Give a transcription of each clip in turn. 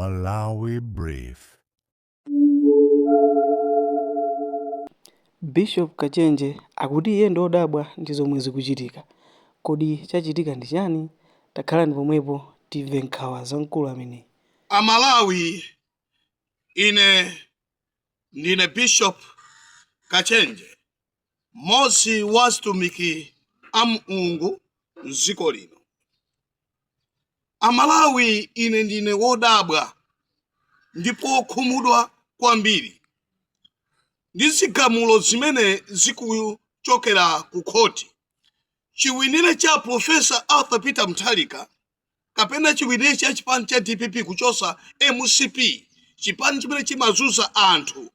Malawi Brief. Bishop Kachenje akuti iye ndi odabwa ndi zomwe zikuchitika. Kodi chachitika ndi chani? Takhalani pomwepo timve nkhawa za mkulu ameneyi. Amalawi, ine ndine Bishop Kachenje, mmodzi wa atumiki a Mulungu mdziko lino. Amalawi, ine ndine wodabwa ndipo wokhumudwa kwambiri ndi zigamulo zimene zikuchokera ku khoti. Chiwinire cha Professor Arthur Peter Mutharika kapena chiwinire cha chipani cha DPP kuchosa MCP, chipani chimene chimazunza anthu,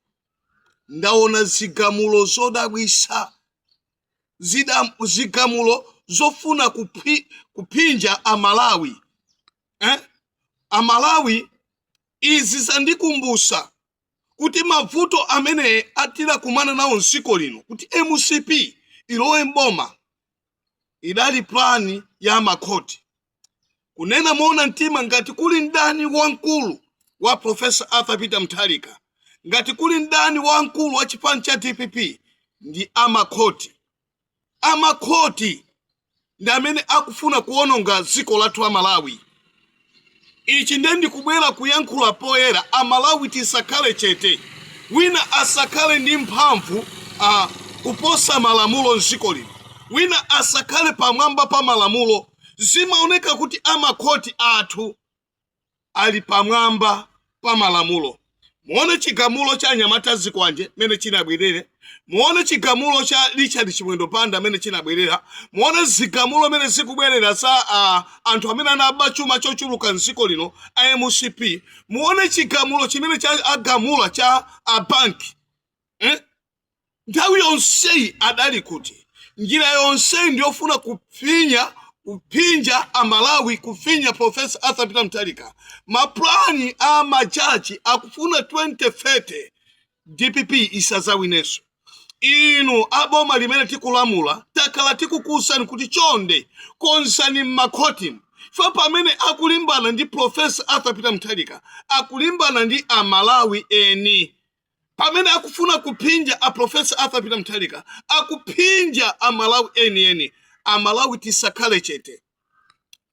ndaona zigamulo zodabwisa, zigamulo zofuna kuphinja Amalawi, eh? Amalawi, izi zandikumbusa kuti mavuto amene tinakumana nawo mdziko lino kuti MCP ilowe mboma idali plani ya makhoti. Kunena moona mtima, ngati kuli mdani wamkulu wa Professor Arthur Peter Mutharika, ngati kuli mdani wamkulu wa chipani cha DPP, ndi amakhoti. Amakhoti ndi amene akufuna kuwononga dziko lathu la Malawi. Ichi ndiye ndikubwera kuyankhula poyera. Amalawi, tisakhale chete. Wina asakhale ndi mphamvu kuposa malamulo mdziko lino. Wina asakhale pamwamba pa malamulo. Zimaoneka kuti amakhoti athu ali pamwamba pa malamulo. Muone chigamulo cha anyamata zikwanje mene chinabwerere, muone chigamulo cha Richard Chimwendo Banda mene chinabwerera, muone zigamulo mene zikubwerera za anthu amene anaba chuma chochuluka mdziko lino a MCP, muone chigamulo chimene cha agamula cha a banki, eh? Nthawi yonseyi adali kuti? Njira yonseyi ndiyofuna kupfinya, kuphinja Amalawi, kufinya Professor Arthur Peter Mutharika. Mapulani a majaji akufuna 2030 DPP isazawinenso. Inu aboma limene tikulamula, takhala tikukuwuzani kuti chonde konzani m'makhoti fa pamene akulimbana ndi Professor Arthur Peter Mutharika, akulimbana ndi Amalawi eni. Pamene akufuna kuphinja a Professor Arthur Peter Mutharika, akuphinja Amalawi enieni. Amalawi, tisakhale chete.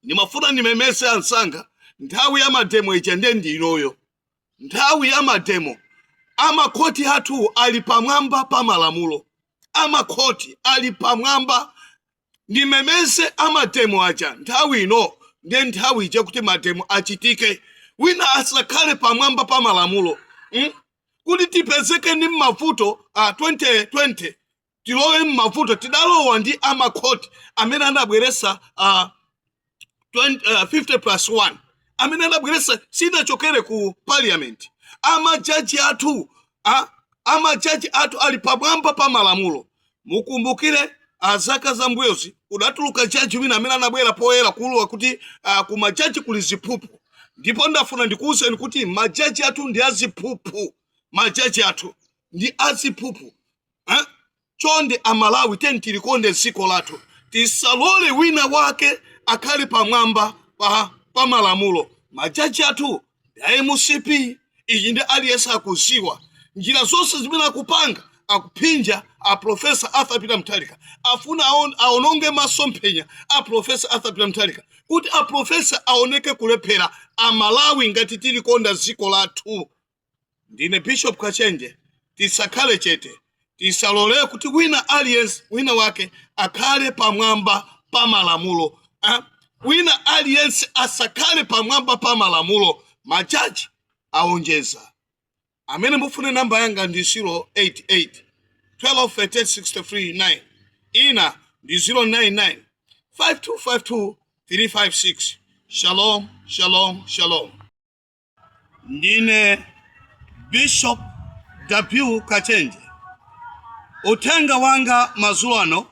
Ndimafuna ndimemeze anzanga, nthawi ya mademo ija ndiye ndinoyo nthawi ya mademo. Amakhoti athu ali pamwamba pa malamulo. Amakhoti ali pamwamba. Ndimemeze amademo aja, nthawi ino ndiye nthawi ija kuti mademo achitike. Wina asakhale pamwamba pa malamulo, Kuti tipezeke ndi mmavuto a 2020, tilowe mmavuto tidalowa ndi amakhoti amene anabweresa 20, 50 plus 1 amene anabweresa, sinachokere ku parliament. Amajaji athu ali pamwamba pa malamulo. Mukumbukire azaka zambuyozi kudatuluka jaji wina amene anabwera poyera kuulula kuti ku majaji kuli ziphuphu. Ndipo ndafuna ndikuwuzeni kuti majaji athu ndi aziphuphu. Majaji athu ndi aziphuphu, eh? Chonde Amalawi, teni tilikonde dziko lathu. Tisalole wina wake akhale pamwamba pa malamulo. Majaji athu ndi a MCP. Ichi ndi aliyense akuziwa. Njira zonse zimene akupanga, akuphinja a Professor Arthur Peter Mutharika. Afuna aononge masomphenya a Professor Arthur Peter Mutharika kuti a Professor aoneke kulephera. Amalawi, ngati tilikonda dziko lathu, ndine Bishop Kachenje, tisakhale chete. Tisalole kuti wina aliyense, wina wake akhale pamwamba pa malamulo, eh? Wina aliyense asakhale pamwamba pa malamulo. Majaji aonjeza. Amene mufune namba yanga ndi 088 12 38 63 9, ina ndi 099 5252 356. Shalom, shalom, shalom. Ndine Bishop W Kachenje. Uthenga wanga madzulo ano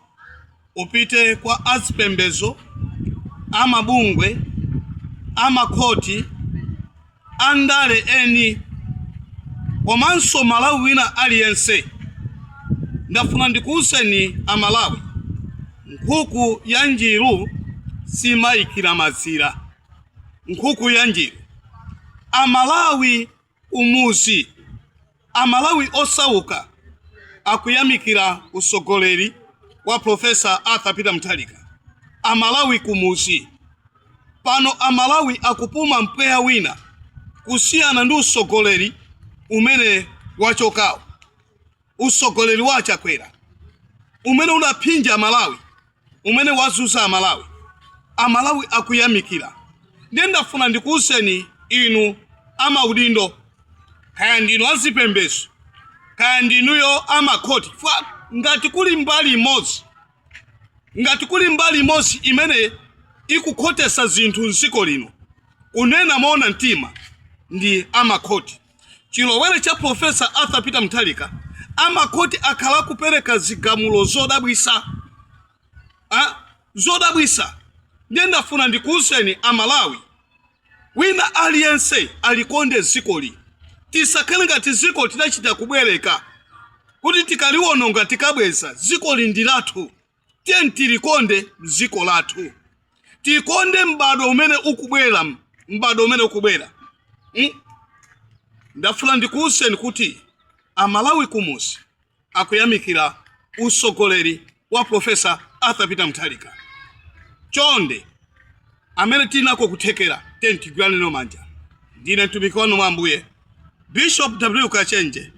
upite kwa azipembedzo, amabungwe, amakhoti, andale eni, komanso Malawi wina aliyense. Ndafuna ndikuwuzeni Amalawi, nkhuku ya njiru simayikira mazira. Nkhuku ya njiru. Amalawi umuzi, Amalawi osauka akuyamikira usogoleri wa Professor Arthur Peter Mutharika. Amalawi kumuzi pano, Amalawi akupuma mpweya wina kusiyana ndi usogoleri umene wachokawo, usogoleri wa Chakwera umene unaphinja Amalawi, umene wazuza Amalawi. Amalawi akuyamikira. Ndiye ndafuna ndikuwuzeni inu amaudindo, kaya ndinu azipembedzo, kaya ndinuyo amakhoti, fa ngati kuli mbali imodzi imene ikukhotesa zinthu mdziko lino, kunena moona mtima, ndi amakhoti. Chilowere cha Professor Arthur Peter Mutharika, amakhoti akhala kupereka zigamulo zodabwisa, ah, zodabwisa. Ndiye ndafuna ndikuwuzeni Amalawi, wina aliyense alikonde dzikoli. Tisakhale ngati dziko tidachita kubwereka kuti tikaliwononga tikabweza. Dzikoli ndi lathu, tiye tilikonde dziko lathu, tikonde m'bado umene ukubwera, m'bado umene ukubwera. Ndafuna ndikuwuzeni kuti Amalawi kumuzi akuyamikira usogoleri wa Professor Arthur Peter Mutharika. Chonde, amene tinako kuthekera, tiye tigwiraneno manja. Ndine mtumiki wanu mwa Ambuye, Bishop W Kachenje.